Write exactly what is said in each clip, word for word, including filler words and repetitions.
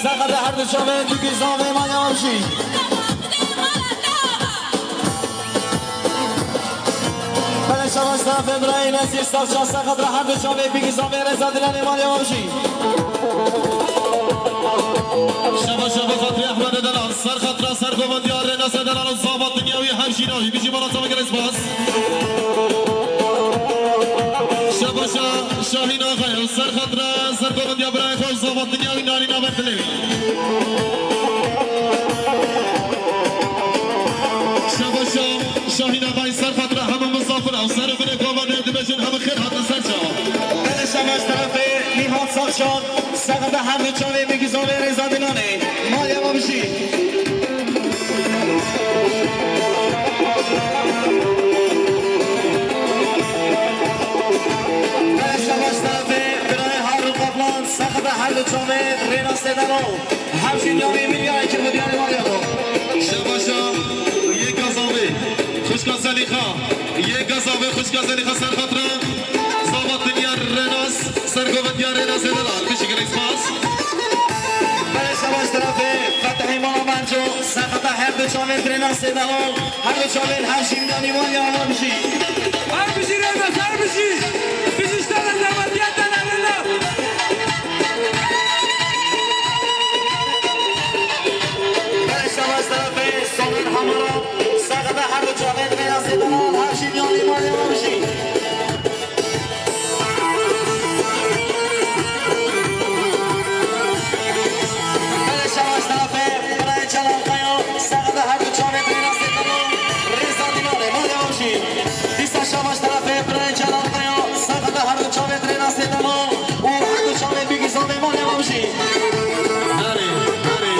Sexede her du çavên bigî zavê ma ya jî. Belê şabaş terefê birayê Nezîr Serçe, sexede her du çavê bigî zavê rêza dilanê ma ya jî. Şabaş, şabaş xatirê Ehmedê Delal, ser xatira ser govendiya Rênasê Delal û zava dinya wî hemşîna wî. Bijî mala çava gelek spas. Şabaşa Şahîn Axayê, ser xatira ser govendiya birayê xwe û zava dinya wî Narîna ber dilê wî. Şabaşa Şahîn Axayê, ser xatira hemû misafira û ser binê govenê dibêjin hemû xêr hatin ser çawa. Belê şabaş terefê Nîhat Serçe. Sexede her du çavê bigî zavê rêza dilanê. Malê ava bijî. Belê şabaş terefê birayê Harun Kaplan, sexede her du çavê Rênasê Delal. Hemşîn yavê Milyayê kir bi diyarê malê ava. Şebaşa yê gazavê, xwişka Zelîxa. Yê gazavê, xwişka Zelîxa ser xatira. Zava dinya Rênas. Ser govendiya Rênasê Delal, bijî gelek spas. Belê şabaş terefê Fetihê Mala Menco, sexeta her du çavên Rênasê Delal, her du çavên her jî miyanî wan ya ava bijî. Her bijî Rênas, her bijî. Bijî ştana navatiya te nerina. Belê şabaş terefê Soner Hamara, sexeta her du çavên Rênasê Delal, her jî miyanî wan ya ava bijî. Belê şabaş terefê birayê Celal Kaya, sexeta her du çavê Rênasê Delal, rêza dilanê malê ava bijî. Dîsa şabaş terefê birayê Celal Kaya, sexeta her du çavê Rênasê Delal û her du çavê bigî zavê malê ava bijî. Berê, berê.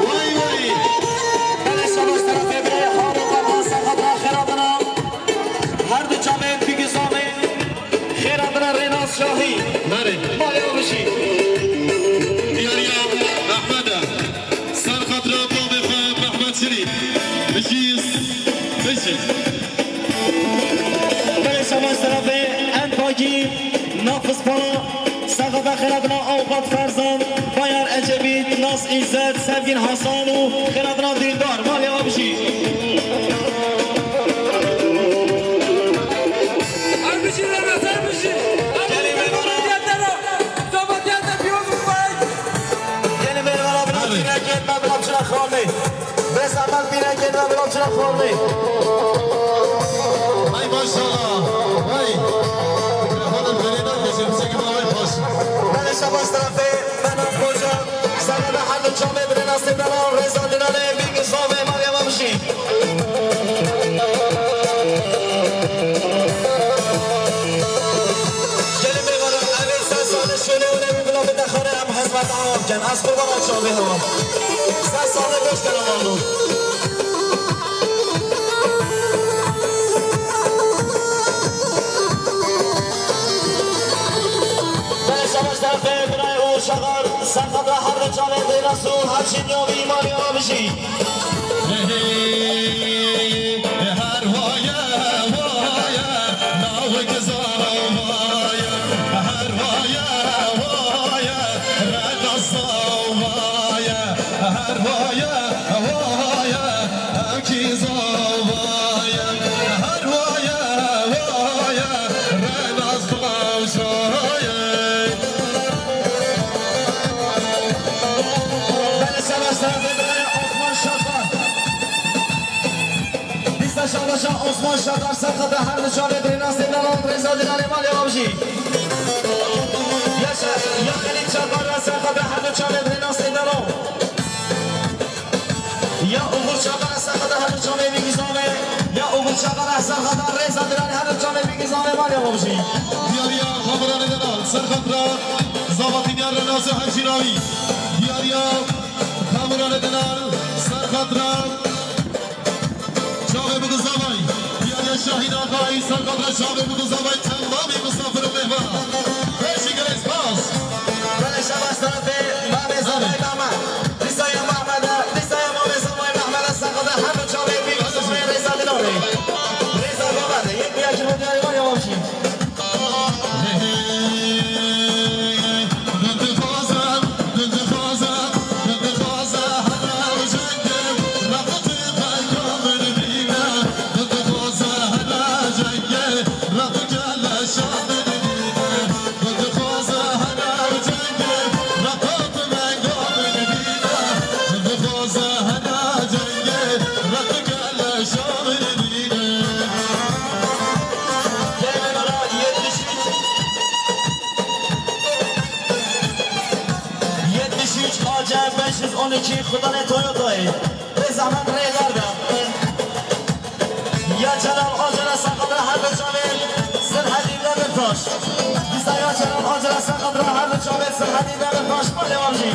Way, way. Belê şabaş terefê birayê Harun Kaplan, sexeta xêra dina. Her du çavên bigî zavê xêra dina Rênas Şahî. Berê. Malê ava bijî. Diyariya Ehmed e. Ser xatira bavê xwe Mehmet Şirî. Bijî, bijî. Belê şabaş terefê en pakî Nafiz Pala, sexeta xêra dina Awqat Ferzan, Bayar Ecebî, Nas Îzzet, Sevgîn Hasan û xêra dina Dîndar. Malê ava bijî. Her bijî Rênas, her bijî. Gelê mêvana. Zava diya te, zava diya te piyoz bû bay. Gelê mêvana, bila çînekên me, bila çîna xwarinê. Bê zehmet pîrekên me, bila çira xwarinê. Ay maşallah. Ay. Mikrofona berê nakêşe, bize ki ay baş. Belê şabaş terefê Menaf Koca. Sexeta her du çavê Rênasê Delal, rêza dilanê bigî zavê malê ava bijî. Gelê mêvana, evê ser salê şûnê û newî bila bide xare em hizmeta ava bikin. Ez qurbana çavê hewa. Ser salê beş kere mano. Belê şabaş terefê birayê Uğur Şagar, sexeta her du çavê Rênas û her jî miyanî wan ya ava bijî. Her waye, waye, nawik zavaye. Her waye, waye, Rênas zavaye. Her waye, waye, Evkî zavaye. Her waye, waye, Rênas tavşaye. Belê şabaş terefê birayê Osman Şakar. Dîsa şabaşa Osman Şakar, sexeta her du çavê Rênasê Delal, rêza dilanê malê ava bijî. Yaşa, ya Xelîl Çakar, sexeta her du çavê Rênasê Delal. Ya Uğur Çakar, sexeta her du çavê bigî zavê. Ya Uğur Çakar, sexeta rêza dilanê her du çavê bigî zavê malê ava bijî. Diyariya Hamuranê Delal, ser xatira zava dinya Rênas û her jî navî. Diyariya Hamuranê Delal, ser xatira Çavê biguzavay, diyariya Şahîn Axayî, ser xatira çavê biguzavay, temamî misafir û mêhman. Beşî gelek spas. Belê şabaş terefê mamê zavay Mehmed. Dîsa ya Mehmed e, dîsa ya mamê zavay Mehmed e, ser xatira her du çavê biguzavay rêza dilanê. Rêza bavê, yek biya kirmo diyarê var ya wamşî. Beş yüz on iki Xudanê Toyota'yê. Bê zehmet rê derbe. Ya Celal Acar e, Serhedra her du çavê Serhedî Demirtaş. Dîsa ya Celal Acar e, Serhedra her du çavê Serhedî Demirtaş. Malê wan jî.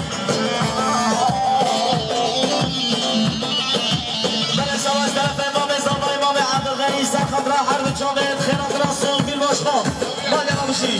Belê şabaş terefê Mamê Zavay, Mamê Ebdulxenî, Serhedra her du çavê xêra dira sol bir başkan. Malê wan jî.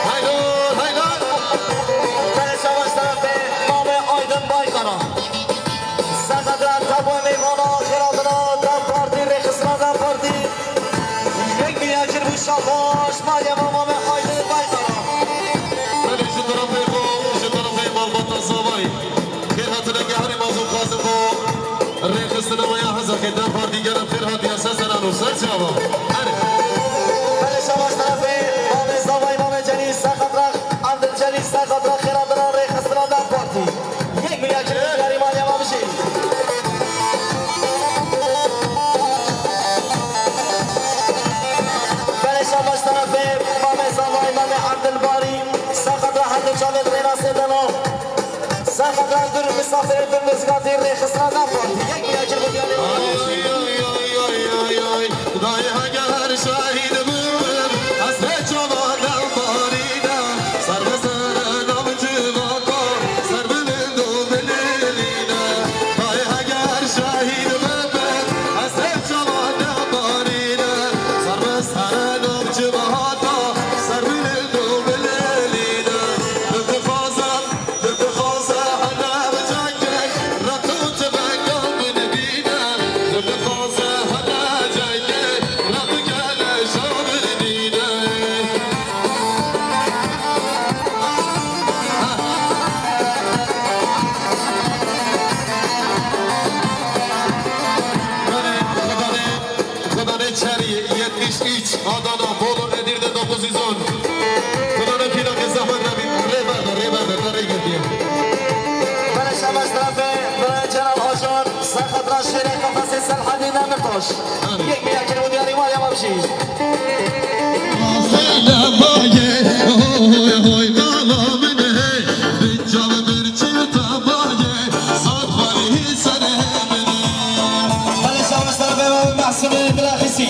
Haydar, haydar. Belê şabaş terefê Mamê Aydin Baykara. Serhedra tabloyê mêvana xêra dina DEM Partî, rêxistina DEM Partî. Yek milyar kir bû şabaş, Meryem Mamê Aydin Baykara. Belê ji terefê xwe, ji terefê malbata Zavayî. Xêr hatine gehanî mazû xwazin bo rêxistina we ya hezekê DEM Partî, gelek xêr hatiye ser seran û ser çavan. Erê. Belê şabaş terefê Mamê Zavayî, Mamê Celîl Serhedra, Evdil Celîl Serhedra xêra dina rêxistina DEM Partî. Yek milyar kir bû diyarî Meryem Mamê jî. Belê şabaş terefê Mamê Zavayî, Mamê Evdil Barî, Serhedra her du çavê rênasê dano. Serhedra dur misafirê bin mizgatî rêxistina DEM Partî. Yek milyar kir bû diyarî. Ay, ay, ay, ay, ay, ay. Dayê heger şahîd bibim, ez hê çavan DEM Partî de. Ser bi ser nam civaka, ser bilind û bilîlî ne. Dayê heger şahîd bibim, ez hê çavan DEM Partî de. Ser bi ser nam civaka, ser bilind û bilîlî ne. Dixwazim Xudanê Çerî yetmiş üç, Adana, Bolu, Edirne dokuz yüz on. Xudanê pînakê zehmet nebî. Rêber de, rêber de, te rê girtiye. Belê şabaş terefê Birayê Celal Acar, Serhedra şêrê kafesê Serhedî Demirtaş. Yek milyar kir bû diyarî Meryem Mamê jî. Zeynep Bayê, oy, oy, kala min hey, bin çav bir çift Bayê, sat Bayê serê min. Belê şabaş terefê Mehsûmê Dila Xisî.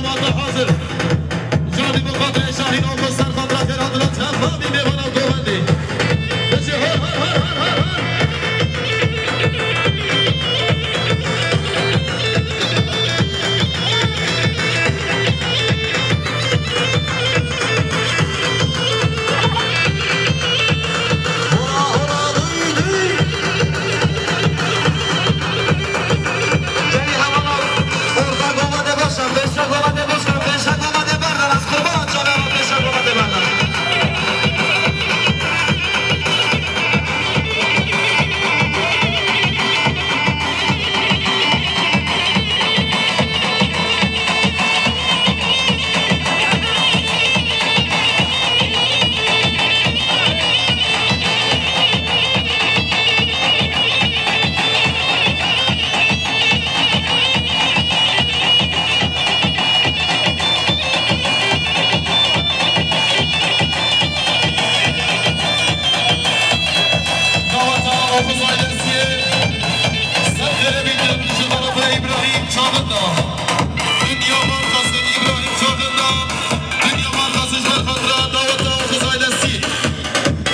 Hazir. Carî bi xatirê Şahîn Oko ser xatira xêr hatina temamî mêvana govendê. Bêjî hor, hor, hor. Daweta Oxuz ailesiyê ser xêrê bîtin ji tarafê Îbrahîm Çavin de. Dinya Markas'ın İbrahim Çavin de. Dinya Markas'ın ji ber xatira daweta Oxuz ailesiyê.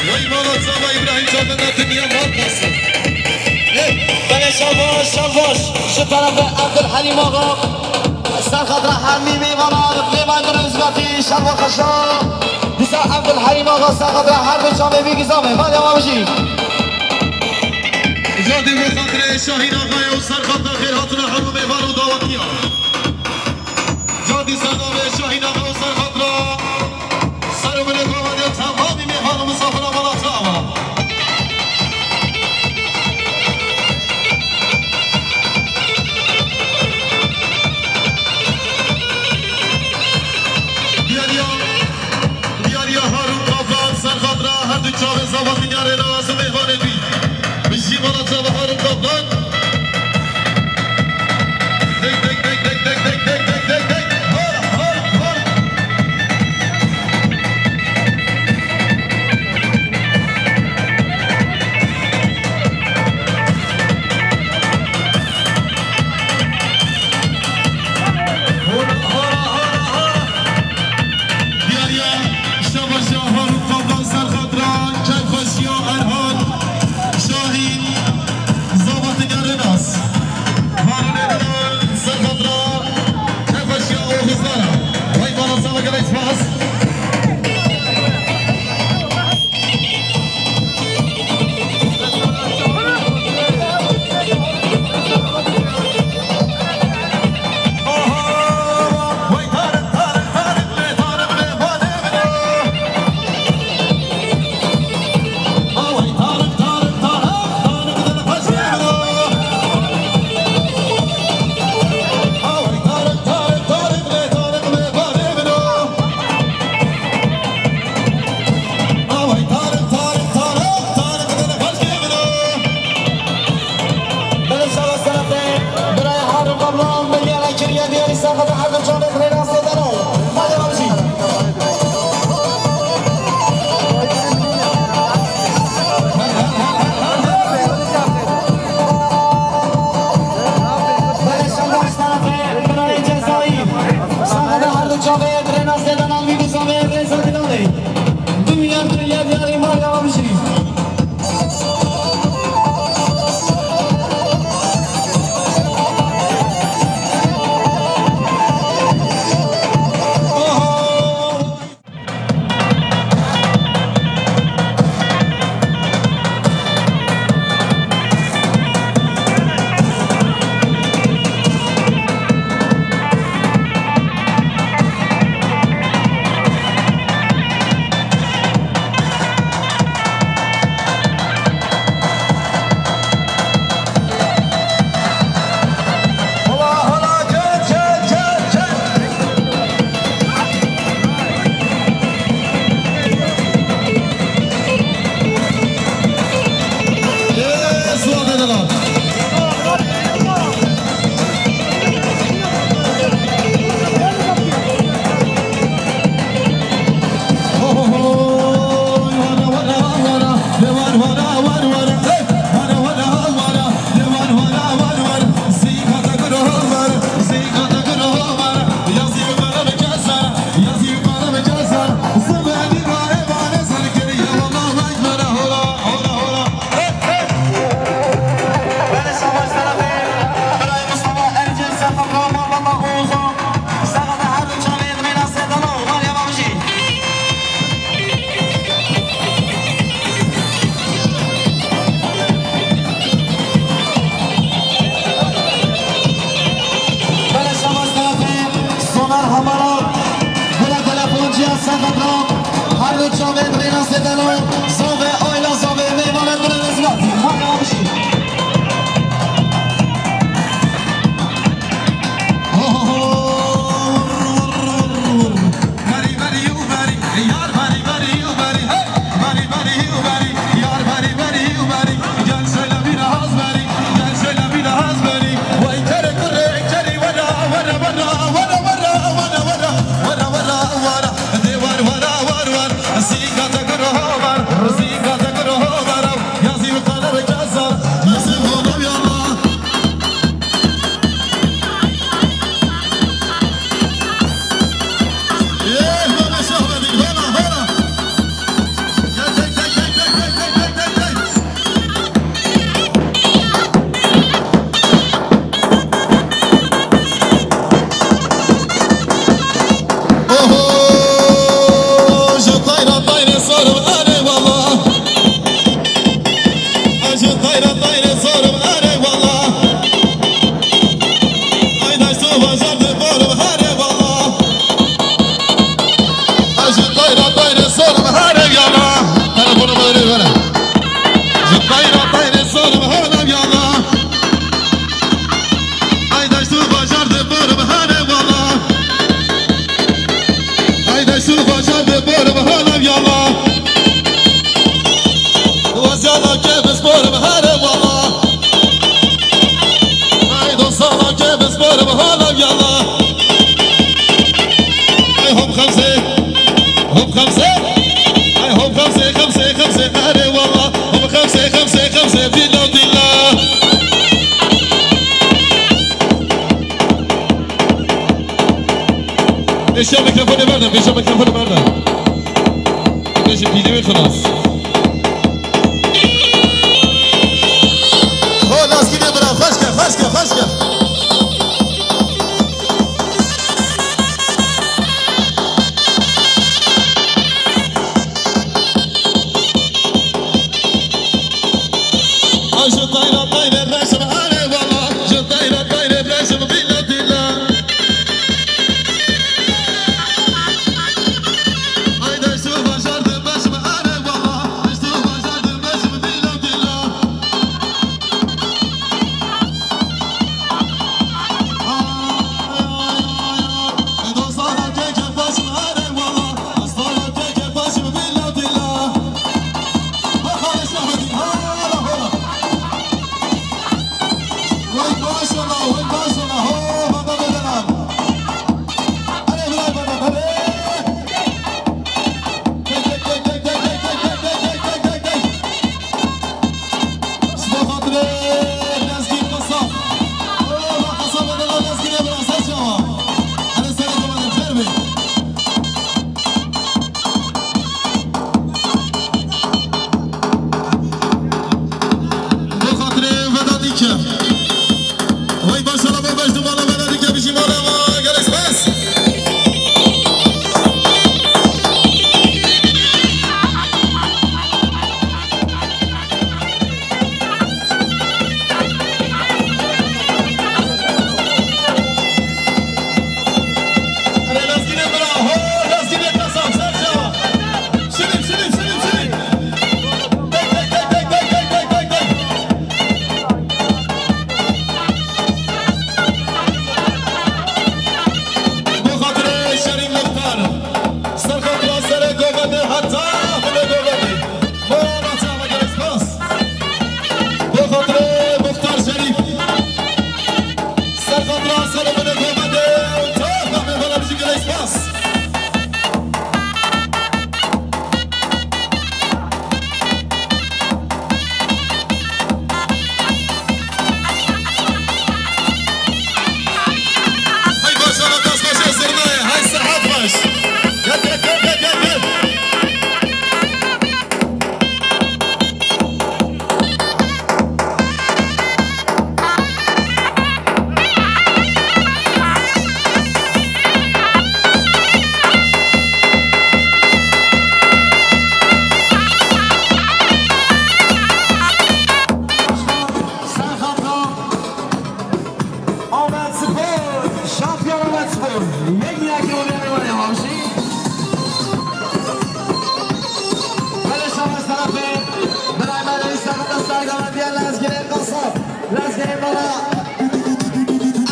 Wey mala çava Îbrahîm Çavin de Dinya Markas'ın. Belê şabaş, şabaş. Ji tarafê Abdulhelîm Axa. Ser xatira hemî mêvanan, lê me rûzgatî şerva xweşa. Dîsa Abdulhelîm Axa ser xatira her du çavê vî gizamê. Ma devam jî. Îca dî bi xatirê Şahîn Axayê û ser xatira xêr hatina her du mêvan û dawetiya. Îca dîsa navê Şahîn Axa û ser xatira ser û binê govendê temamî mêvan û misafira mala te ava. Diyariya, diyariya Harun Kaplan, ser xatira her du çavê zava dinyarê ne lazim mêvanê bî. Bijî mala çava Harun Kaplan. Dek, dek, dek, Çavê birêna Sêdelo, zavê Ayla, zavê mêvanê birêna Zlatî. Haya bişî. Ho, ho, ho. Berî, berî û berî, yar berî, berî û berî, hey! Berî, berî û berî, yar berî, berî û berî. Gel söyle biraz berî, gel söyle biraz berî. Vay kere kure, keri wera, wera, wera. Wara, wara, wara, wara, wara, wara, wara. De war, wara, war, war. Zîka te guro war, zîka te guro war. Yazî û qala ve kazar. Yazî û qala ve Allah. Eh, baba Şahbedî, hola, hola. Gel, gel, gel. Oho, ji tayra tayrê sorim erê wala. Ji tayra tayrê sorim erê wala. Ay daş tu bajar de borim herê wala. Ji tayra tayrê sorim herê yala. Telefonuma verê vere. Ji tayra tayrê sorim herê yala. Ay daş tu bajar de borim herê wala. Ay daş tu bajar de borim herê yala. Waziyana ke biz borim herê wala. Ay dostana ke biz borim herê yala. Ay hop xemse, hop xemse. Ay hop xemse, xemse, xemse, erê wala. Hop xemse, xemse, xemse, dila, dila. Pêşiya mikrofonê berde, pêşiya mikrofonê berde. Bêjin pîlê wê xilas. Ho, lezgînê bira, xweş ke, xweş ke, xweş ke. Ay ji tayra tayrê reşim erê wala, ji tayra tayrê reşim dîla dîla. Ay daş tu bajar de beşim erê wala, daş tu bajar de beşim dîla dîla. Ay, ay, ay, ay. E dostana keke beşim erê wala, dostana keke beşim dîla dîla. Bo xatirê Vedatî ke. Wey başara bo beş dumana Vedatî ke bijî mala ma, gelek spas. Erê lezgînê bira, ho, lezgînê kasap, ser çawa. Şirin, şirin, şirin, şirin. Tek, tek, tek.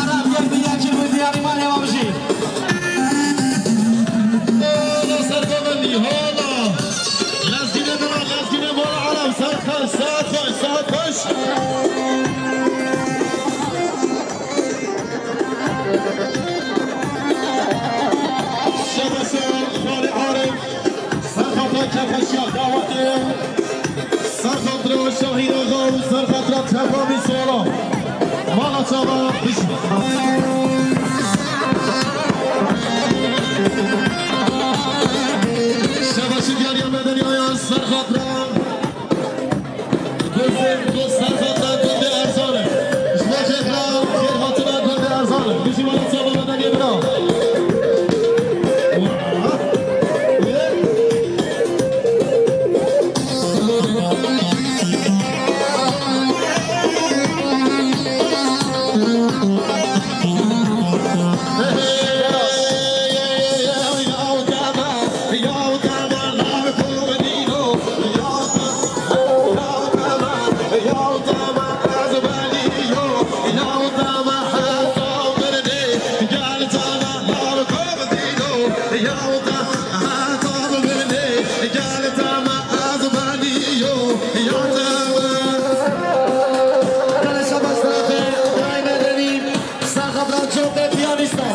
Ereb yek bi yek kiribû diyarî malê wan bijî. Hala ser gavendî, hala. Lezgînê dira, lezgînê mala Ereb. Saet xweş, saet xweş, saet xweş. Şebeşe Xalî Arif. Serxatra Kefeşiya Dawetê, serxatra Şahîn Axa û serxatra Tevamî Sola. Mala çava bijî. Şebaşî diyariya medeniya ya serxatra. Gundê, gund serxatra gundê Erzan e. Ji bo kêfra xêrhatina gundê Erzan e. Bijî mala çava medeniya bira. Serxatra Coxê piyanîsta.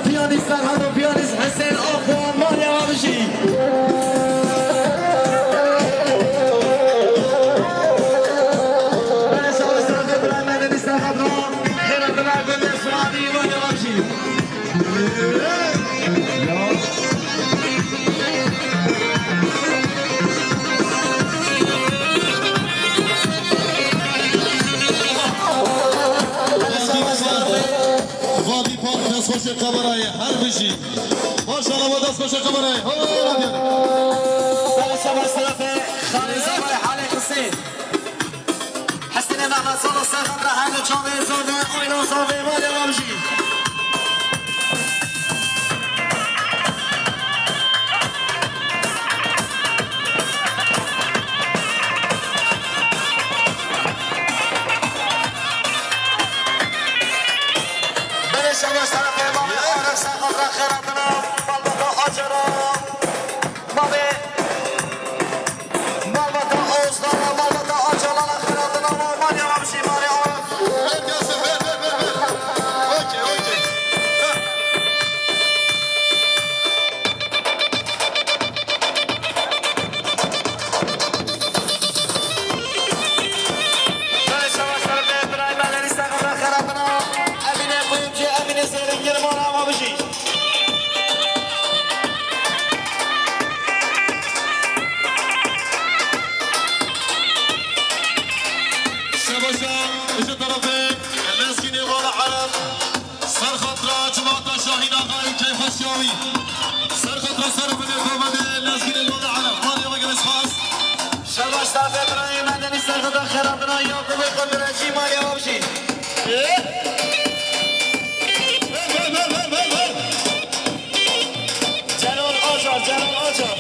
Piyanîst Serhat û piyanîst Hesên Akwan, maliya we bijî. Belê şabaş serxê birayê me Deniz Serxatra. Xêra dina gundê Suadî, maliya we bijî. Vadî Park destxweşê kamerayê her bijî. Maşallah, we destxweşê kamerayê. Ho, radyo. Serê şebaş serafê Xalê Zavay Halê Xisê. Hesînê Mehmet Salo serxatra her du çavê zor ve, ayna zor ve, maliya we bijî. Belê şebaş serafê Mavê Arif serxatra xêratina, malbata Acera. Mavê, malbata Ozdana, malbata Acalana xêratina, maliya we bijî, maliya we. Ver gelsin, ver, ver, ver, ver. Okey, okey. Heh. Belê şebaş serafê birayê me Deniz serxatra xêratina. Emînê kuyumcî, Emînê Zêrîngir, maliya we bijî. Şebaşa ji terefê lezgînê mala Ereb. Serxatra civata Şahîn Axa û keyfxweşiya wî. Serxatra ser binê govendê lezgînê mala Ereb. Maliya we gelek spas. Şebaş serafê birayê me Deniz serxatra xêratina Yakubê Qudurê jî maliya we bijî. Celal Acar, Celal Acar.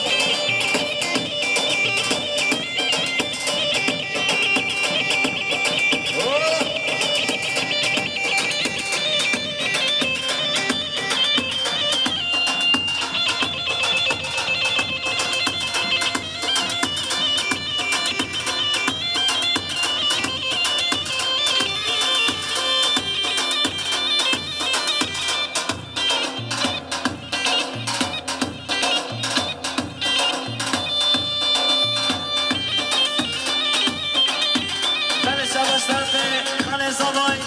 Belê şebaş serafê Xalê Zavay,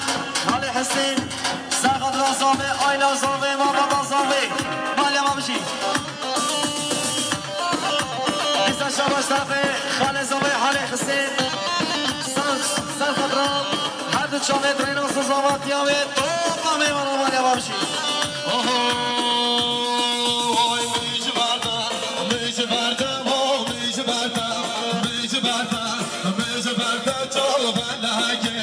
Xalê Hesên, serxatra Zavê, ayna Zavê, malbata Zavê. Maliya we bijî. Dîsa şebaş serafê Xalê Zavê, Halê Hesên. Ser, serxatra her du çavê Reynas û Zavatiya wê, topa mêvana maliya we bijî. Oho, oy, min ji ber te, min ji ber te, oh, min ji ber te, min ji ber te, min ji ber te çawa felekê,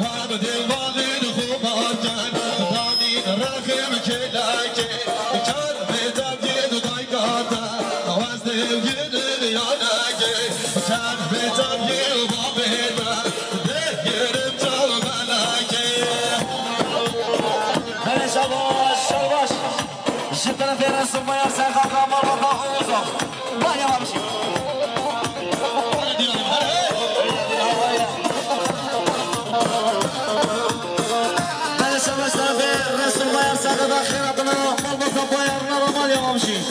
we bi dêl balê dixubatin, danîn rexê min kêlekê, kar bê tevgê du dayka te, ez dêl girin yanekê, kar bê tevgê û babê te, dêl girin çawa felekê. Ji terefê Resul Bayar Serxaka Malbata Oğuzov. Vay yavaşım. Belê şabaş terefê Resul Bayar Serxaka xêr hatina Malbata Bayar Nara Mal yavaşım.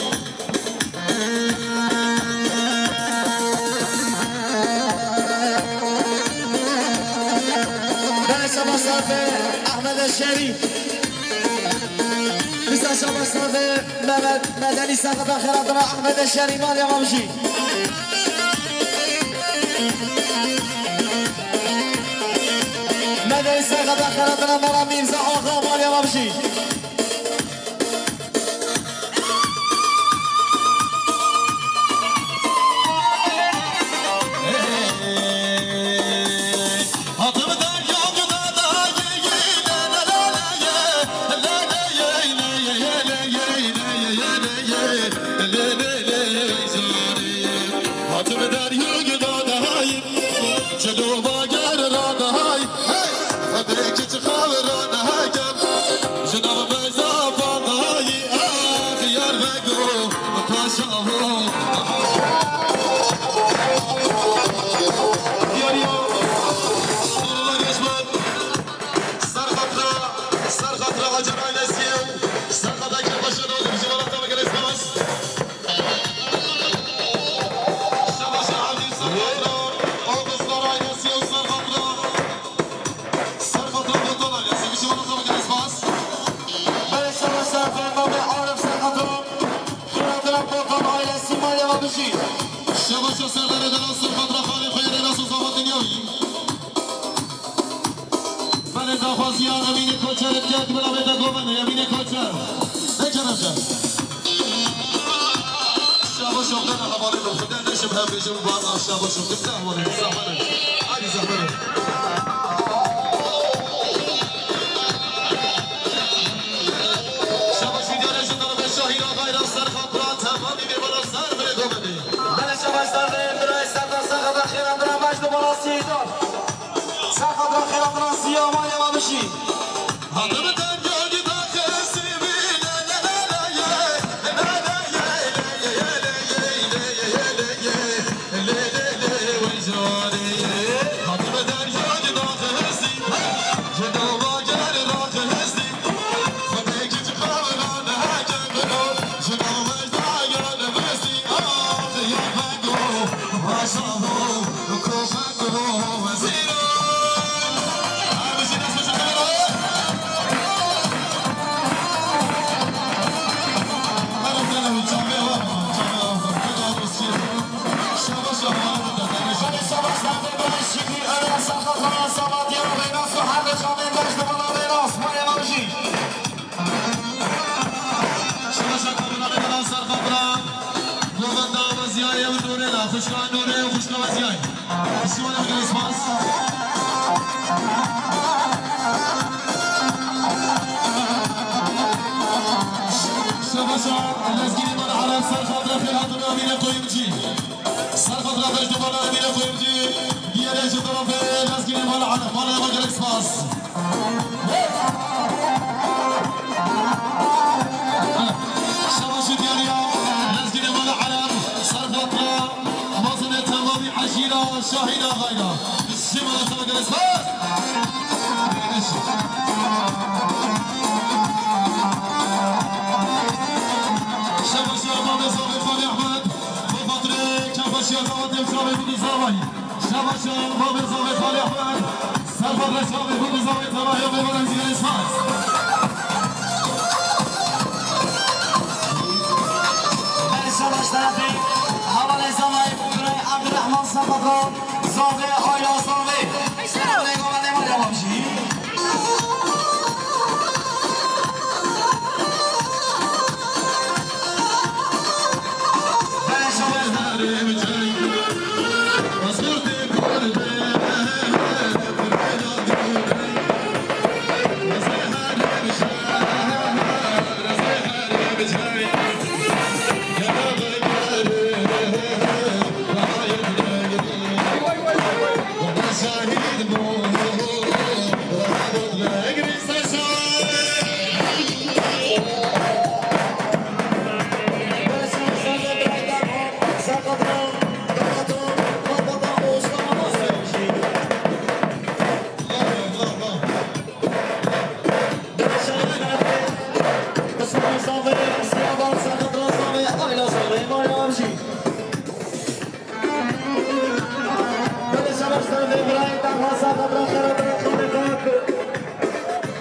Belê şabaş terefê Ahmet Eşerî. Dîsa şabaş terefê Mehmet Medeni Serxaka xêr hatina Ahmet Eşerî Mal yavaşım. Medeni Serxaka xêr hatina Mala Mîrza Axa Mal yavaşım. Serxatra, Serxatra Hacer ailesi, Serxatra Kerbaşa Nozim Civarata ve Gelesmez. Şabaşa Halim Serxatra, Oğuzlar ailesi, Serxatra. Serxatra Botan ailesi, Civarata ve Gelesmez. Belê şabaş Serxatra, Arif Serxatra, Serxatra Botan ailesi, Malya ve Bişi. Şabaşa Serxatra, Serxatra Xalê Xeyre, Nasıl Zaman Dünyavi. Belê daxwaziya Emînê Koçer dike, bila bête govende, Emînê Koçer. Ne kerem be. Şabaş oxtana hevalê min, Xuda neşim hev bêjim, bana şabaş oxtana hevalê min, zahmet. Hadi zahmet. Şabaş videoya ji tarafê Şahîn Agayra Serxatra, temamî mêvana ser bile govende. Belê şabaş Serxatra, Serxatra xêr hatina, baş du bala sî hezar. Serxatra xêr hatina, siya Malya ve Bişi. Şabaşa kabına bêdana ser xatira. Govenda Weziyayê û Nûrê la, xwişka Nûrê û xwişka Weziyayê. Bismillah, gelek spas. Şabaşa lezgînê me li Ereb ser xatira xêr hatina Emîne Qoyumcî. Ser xatira xweş dibana Emîne Qoyumcî. Diyerê ji tarafê lezgînê me li Ereb. Mala me gelek spas. Şabaş û diyariya lezgînê me li Ereb, ser xatira mezûnê temamî eşîra Şahîn Axayla. Ji me re gelek spas. Şabaş ya Babê Zavê Xalê Ehmed, bo xatirê çapaşiya dawetê çavê bû zavayî. Şabaşa Babê Zavê Xalê Ehmed. Serba Reşavê bû zavê tevaya ve veren zîrê spas. Belê şabaş terefê hevalê zavayê bû birayê Abdurrahman Serba Zavê Ayla Zavê. Lego ve dema devam jî.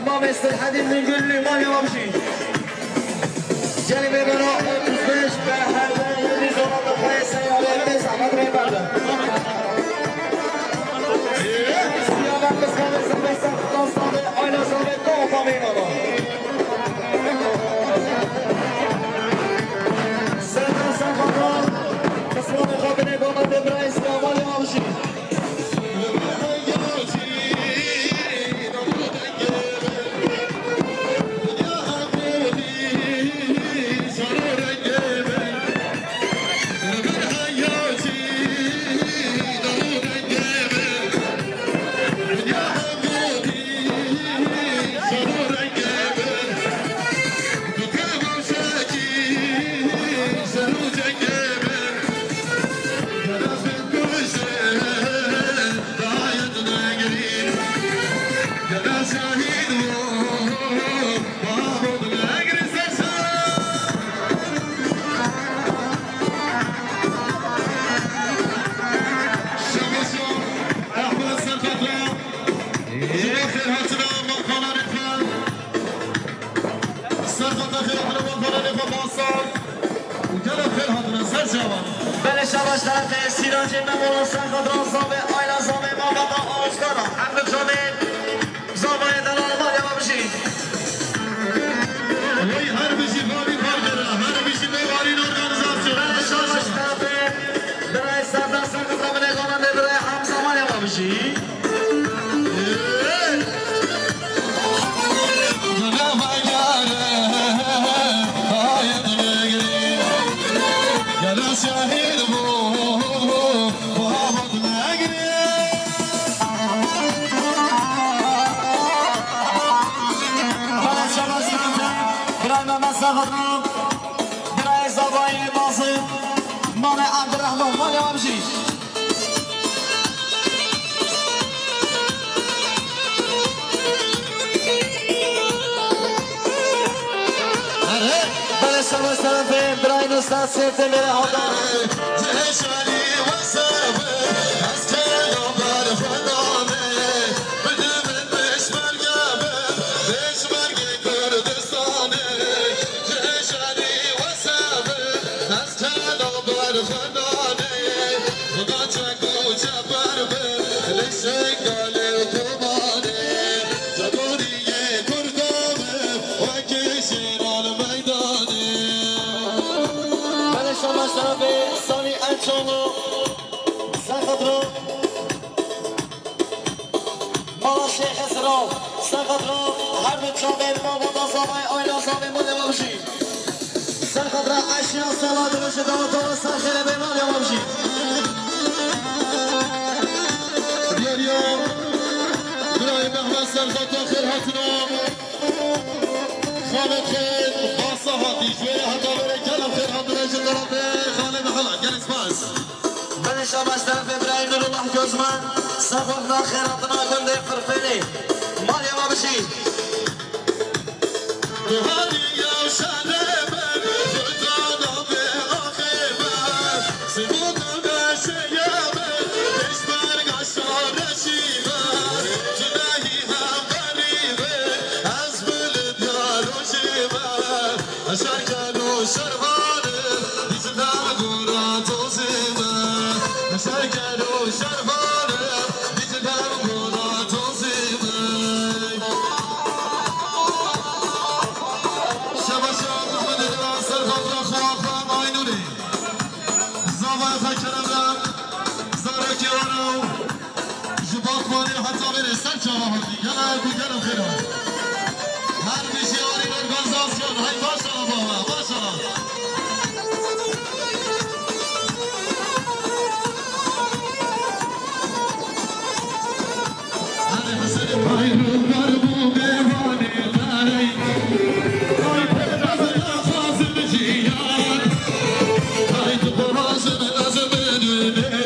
Mamê Sirhedîn Mingulî, malê wan bijî. Gelê Mêmara otuz beş ve her yedi zaman da xwayê seyarê, bê zehmet rê berdin. Siyamet kısmı ve zahmet saklan sabe, ayna sabe, tamam, tamam. Serdar Serhatan, qismanê xwe binê baba Demirayê Siyamali Avjî. Şabaş Ehmed Serhat'a. Ji bo xêrhatina malxanan ê xwe. Ser xata xêrhatina malxanan ê xwe basan. Û gelek xêr hatine ser çavan. Belê şabaş terefê Sîracê Memola ser xatra Zavê Ayla Zavê Mafaka Aşkana. Hemdi Camê Zavayê delal mal ya bijî. Wey her bijî Babî Parkere, her bijî Mewarîn Organîzasyon. Belê şabaş terefê birayê Serdar ser xatra binê xanandê birayê Hamza mal ya bijî. Birayê Mehmet Serhatlı, birayê Zavayê Bazı, Mame Abdurrahman, Mame Amjî. Belê şabaş terefê birayê Nusret Sêrtê Mêrê Hakan. Belê şabaş terefê Salî Elçoğlu. Ser xatira Mala Şêxê Siraw, ser xatira her du çavên malbata Zavayê Ayla Zavê malê we bijî. Ser xatira eşya sala dirêjê daweta we ser xêrê bê malê we bijî. Diyariya birayê Mehmet ser xatira xêr hatina. Xalid Xêr, Xasa hatî, ji wê heta berê gelek xêr hatine ji terefê Xalid Mehmet. Gelek spas. Belê şabaş terefê birayê Nurullah Gözmen, ser xatira xêrhatina gundê Firfêlê. Malê we bijî. Şerker û şervan, Dîcle bi gora tozime. Şerker û şervan, Dîcle bi gora tozime. Şebaşa Mehmedê Dilan ser xatira xwe, xwe Aynûrê. Zavayê xwe kerem re, zarokê we re û Ji Batmanê heta vêrê ser çava hatî. Gelek û gelek xêr hat. Her bijî arîn organîzasyon. Hey, maşallah baba, maşallah. Hadi Hesenê Payrû, Garbû, Mêvanê Tarey. Ay, pê ez naxwazim jiyan. Ay, tu xwazim ez bidûnê.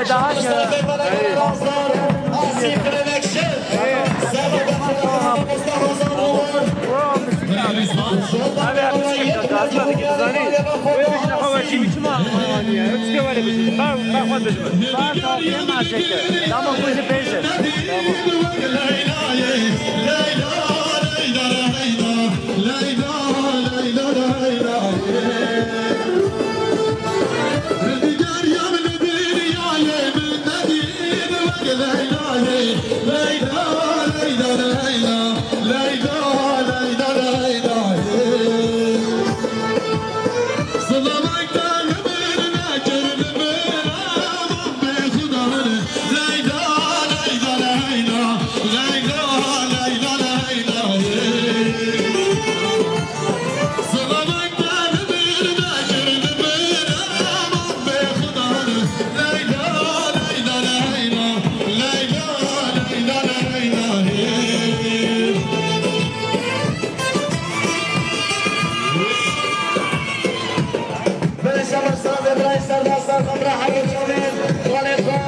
Daha ya.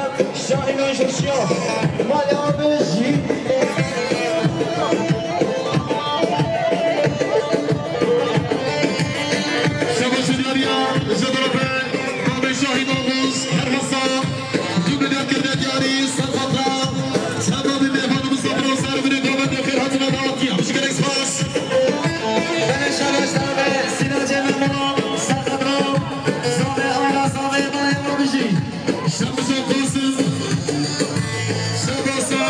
Abi, Şahin Şahin. Mali abi jî. Şebaşê diyariya ji derve Babê Şahî Oğuz her hesa du milyar kirine diyarî ser fatra. Çend babî mêvan û misafir û ser binê davendê xêr hatine dawetiye. Bijî gelek spas. Belê şebaş derve Sînacê Memura ser fatra. Zavê Ayra, zavê Bayê Babî jî. Şebaşa Qasim. Şebaşa.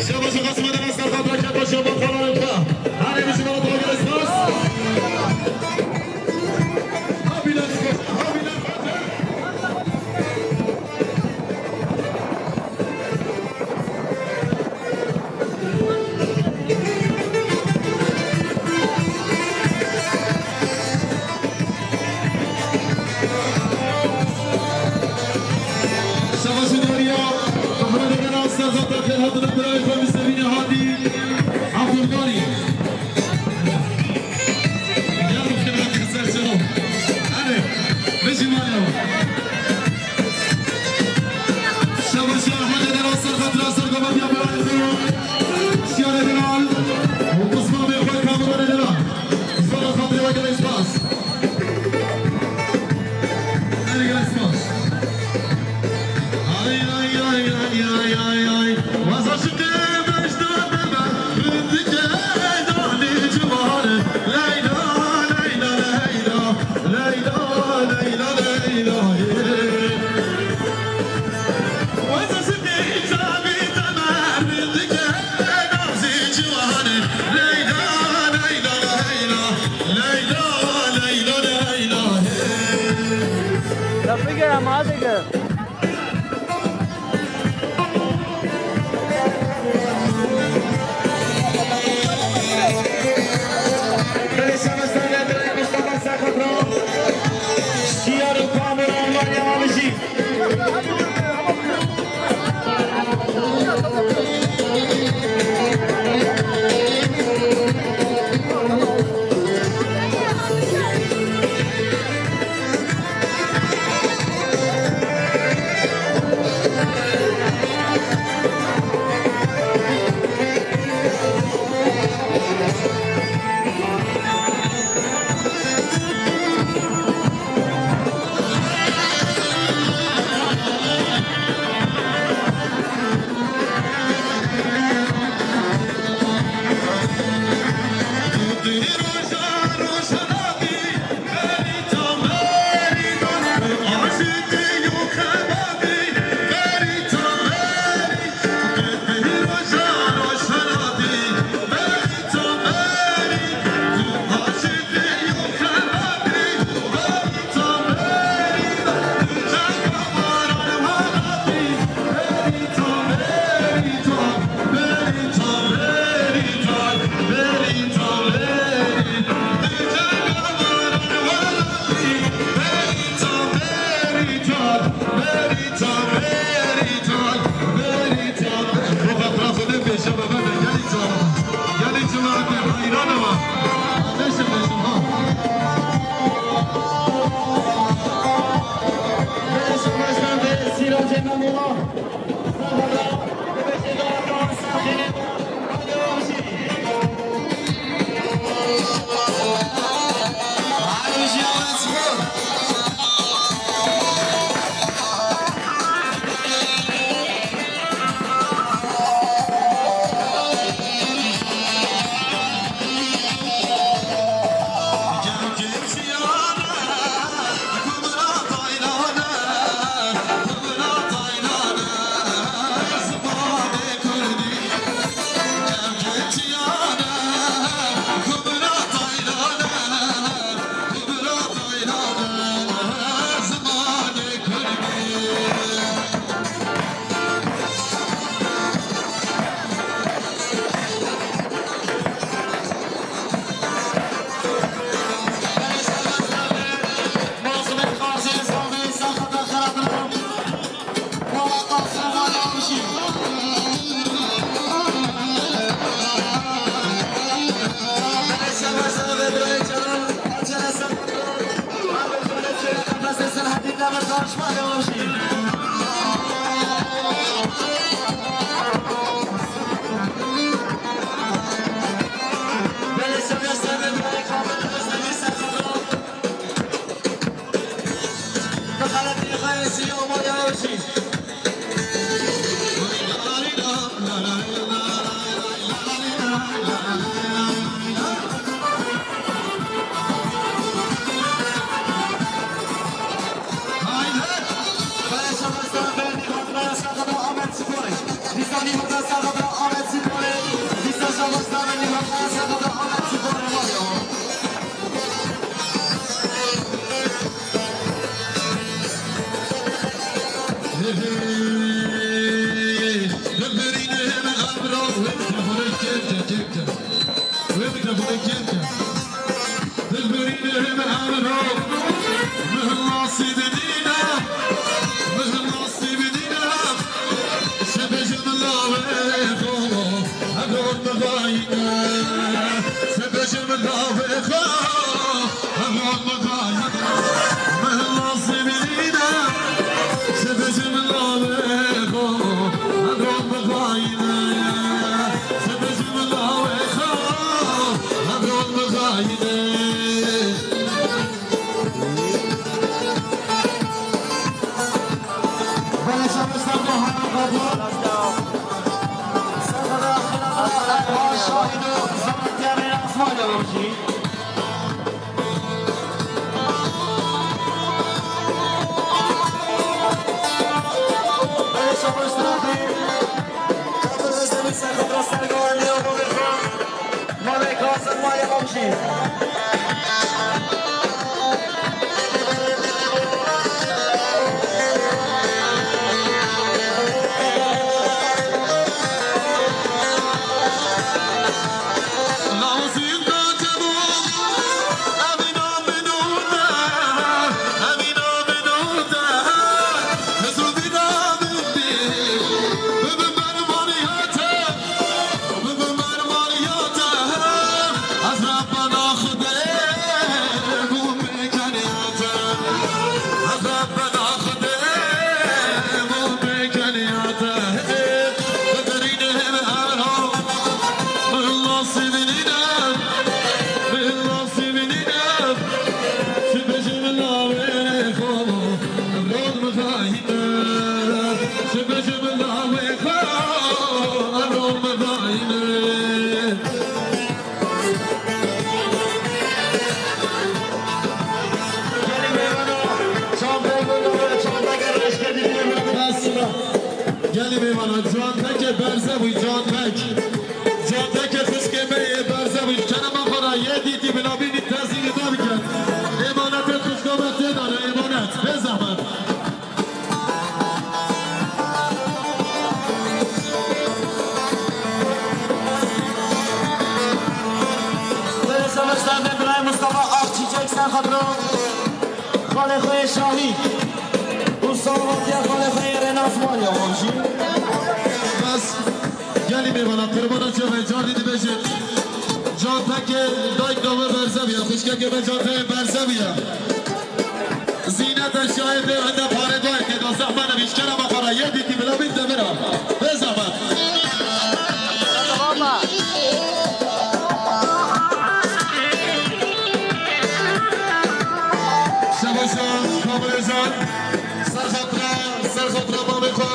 Şebaşa Qasim, hadi nasıl kaldı? Şebaşa, şebaşa, şebaşa. Hadi bir şuna bak, biraz bas. Abiler, abiler. Şebaşê diyariya, Mehmet Egeran, ser fatra xêr hatine birayê xwe, Mistevînê hatî, Abdulganî. Gel xidmet ser şew. Hadi, bijî Meryem. Şebaşê Ehmed Egeran, ser xatira ser gavetiya birayê xwe. Şiyarê Delal. Û pismamê xwe kamera Delal. Zora xatirê we gelek spas. Gelek spas. Ay, ay, ay. Waza şiqê beşda deme, rindike danê ciwan. Leyla, Leyla, Leyla. Leyla, Leyla, Leyla, ê. Weza sibê îcabê te merdin dike, nazê ciwanê. Leyla, Leyla, Leyla, Leyla, Leyla. Gelî mêvana, Cantekê berze bû, Cantek. Cantekê xwişkê me yê berze bû. Kerema xwe ra yê dîtî bila bînî tezî nida bikin. Êmanetê xwişka me tê de ne, êmanet. Bê zehmet. Belê şabaş derdê birayê Mustafa Akçiçek ser xatiro xalê xwe yê Şahî û salavatiya xalê xwe yê Renas Malya wan jî. Bes gelî mêvana qurbana çavê carî dibêjin. Cantekê dayka we berze bûye, xwişkekê me Cantekê berze bûye. Zînet eşyayê bê hinde parê dayê tê de zehmet nebî, ji kerema xwe re yê dîtî bila bîn demira. Bê zehmet. Şebaşa, Kamilê Can, ser xatira, ser xatira mamê xwe,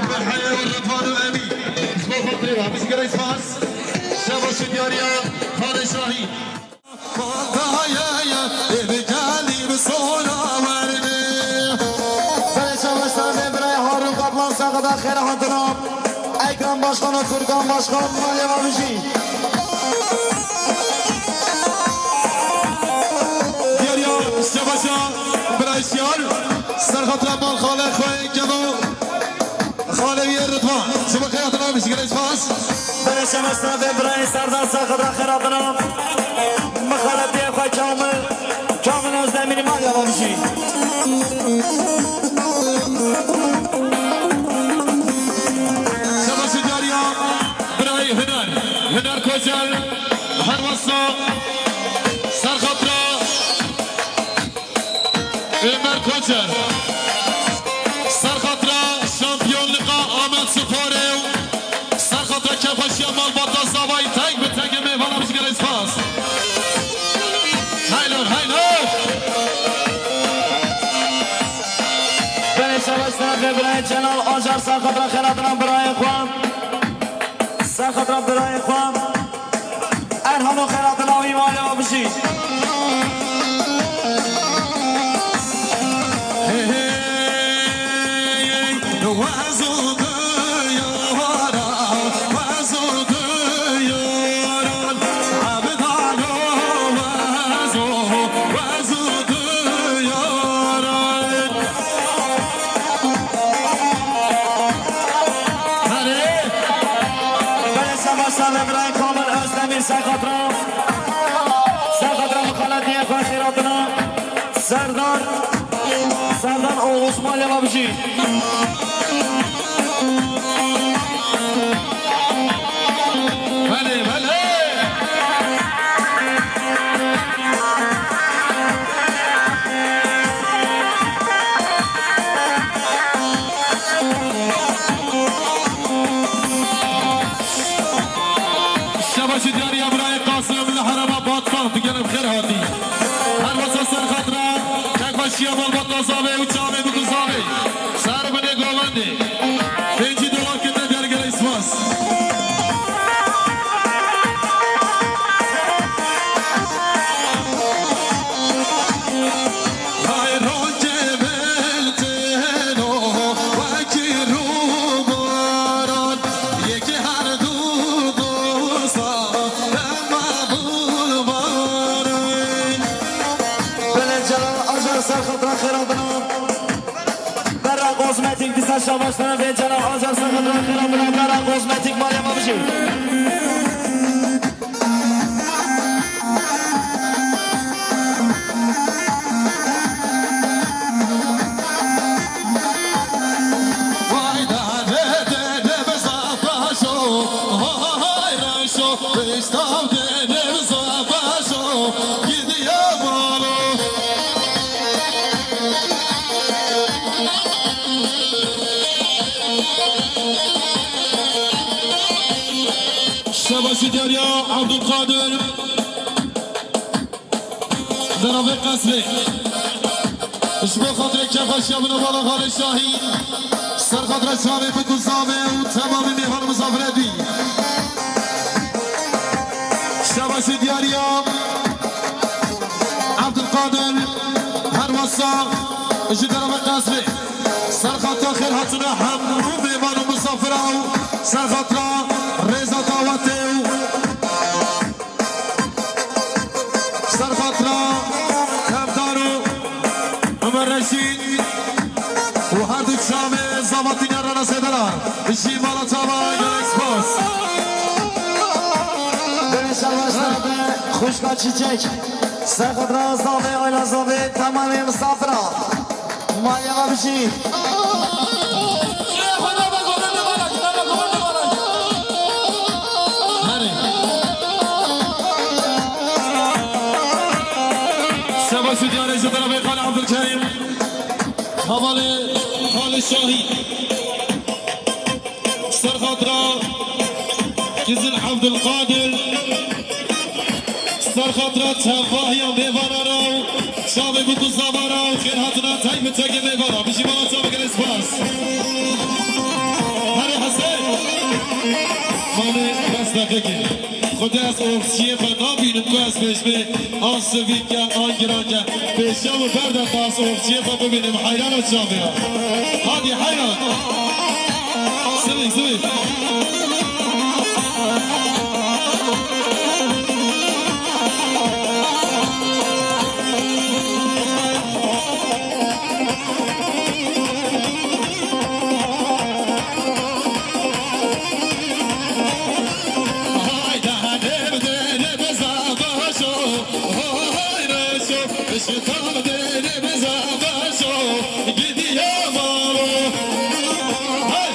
Merheyê û Ridvan û Emî. Ji bo xatirê we, hemî ji gelek spas. Şebaşa diyariya, Xalê Şahî. Belê şabaş derdê birayê Harun Kaplan, saxada xêr hatina. Ekrem Başkan û Furkan Başkan, malê we bijî. Diyariya şebaşa birayê Şiyar, ser xatira mal xalê xwe Kevo. Xalê wî yê Ridvan. Ji bo xêr hatina, ji gelek spas. Belê şebaş derdê birayê Serdar, saxada xêr hatina. Mixaletiyê xwe Kamil, Kamil Özdemir, malya wan jî. Şebaşa diyariya birayê Huner. Huner Koçer. Her wesa ser xatira Ömer Koçer. Celal Acar, ser xatira xêr hatina birayê xwe. Ser xatira birayê xwe. Erhano xêr hatina wî, malê we bijî. Hey, hey, wez û diyara, wez û diyara, Abdalo wez û, wez û diyara. Belê, şebaş, şebaş, birayê Kamil Özdemir, ser xatira, ser xatira mixaletiyê xwe xêr hatina. Serdar, Serdar Oğuz, malê we bijî. Belê, belê. Şebaşî diyariya birayê Qasim li herêma Batman, tu gelê bi xêr hatî. Her wesa ser xatira kekbaşiya malbata Zavê û çavê bi ku Zavê. Ser binê govendê. Pêncî dolar kete diyar, gelek spas. Hay roncê min têno wekî rûbaran, yekê her du dosta dema bûbaran. Belê Celal Acar, ser xatira xêr hatina. Berra Kozmetik, dîsa şabaş dana vê Celal Acar, ser xatira xêr hatina. Berra Kozmetik, malê me bijî. Vay da de de de be za paşo, vay reşo, piştav de de be za paşo, gidiyor balo. Şebaşî diyariya Abdülkadir. Deravê Qesrê. Ji bo xatirê kêfxweşiya min û bala Xalê Şahî. Ser xatira çavê bi ku Zavê û temamî mêvan û misafirê dî. Şebaşî diyariya Abdülkadir. Her wesa ji Deravê Qesrê. Ser xatira xêr hatina hemû mêvan û misafira û ser xatira rêza dawetê û ser xatira Kevdar û Ömer Reşîd û her du çavê Zavatî Nerana Sêdera. Ji mala çava gelek spas. Belê şerbaş be xwişka Çîçek. Ser xatira Zavê, aîla Zavê, temamê misafira. Malê me bijî. Herê. Şebaş û diyarê ji Deravê Xalê Abdulkerîm. Hevalê Xalê Şahî. Ser xatira Kizil Abdulkadir. Ser xatira tevahiya mêvana ra û çavê bi ku Zava ra û xêr hatina tay bi çekê mêvana. Bijî mala çavê gelek spas. Herê Hesê. Malê bes deqekê. Xwedê ez ofçiyê xwe nabînim ku ez pêşbê an sivîk e, an giran e. Pêşiya min berde ta ez ofçiyê xwe bibînim, heyran e çavê ya. Hadî heyran. Sivîk, sivîk. Hayda, dere, dere, beza, başo, hoy, reşo, ışıkam, dere, beza, başo, gidiyor balo. Hay!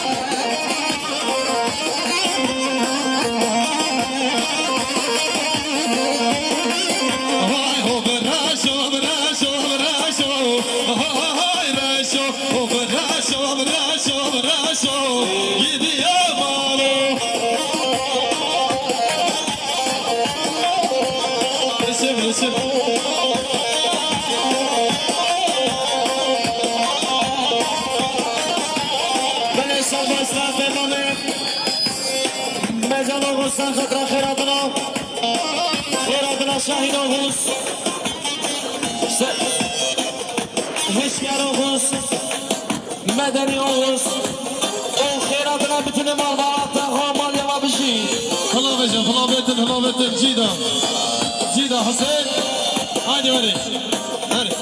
Vay ho, biraşo, biraşo, biraşo. Vay, reşo, ho, biraşo, biraşo, biraşo. Gidiyor balo. Reşim, reşim. Sen xetra xêratina, xêratina Şahîn Oğuz, Se-, Hişyar Oğuz, Medeni Oğuz, û xêratina bütün Marmara, Taha Malya ve Bijî. Hilavêjin, hilavêtin, hilavêtin, Cîda. Cîda Huseyîn. Haydi verê. Verê.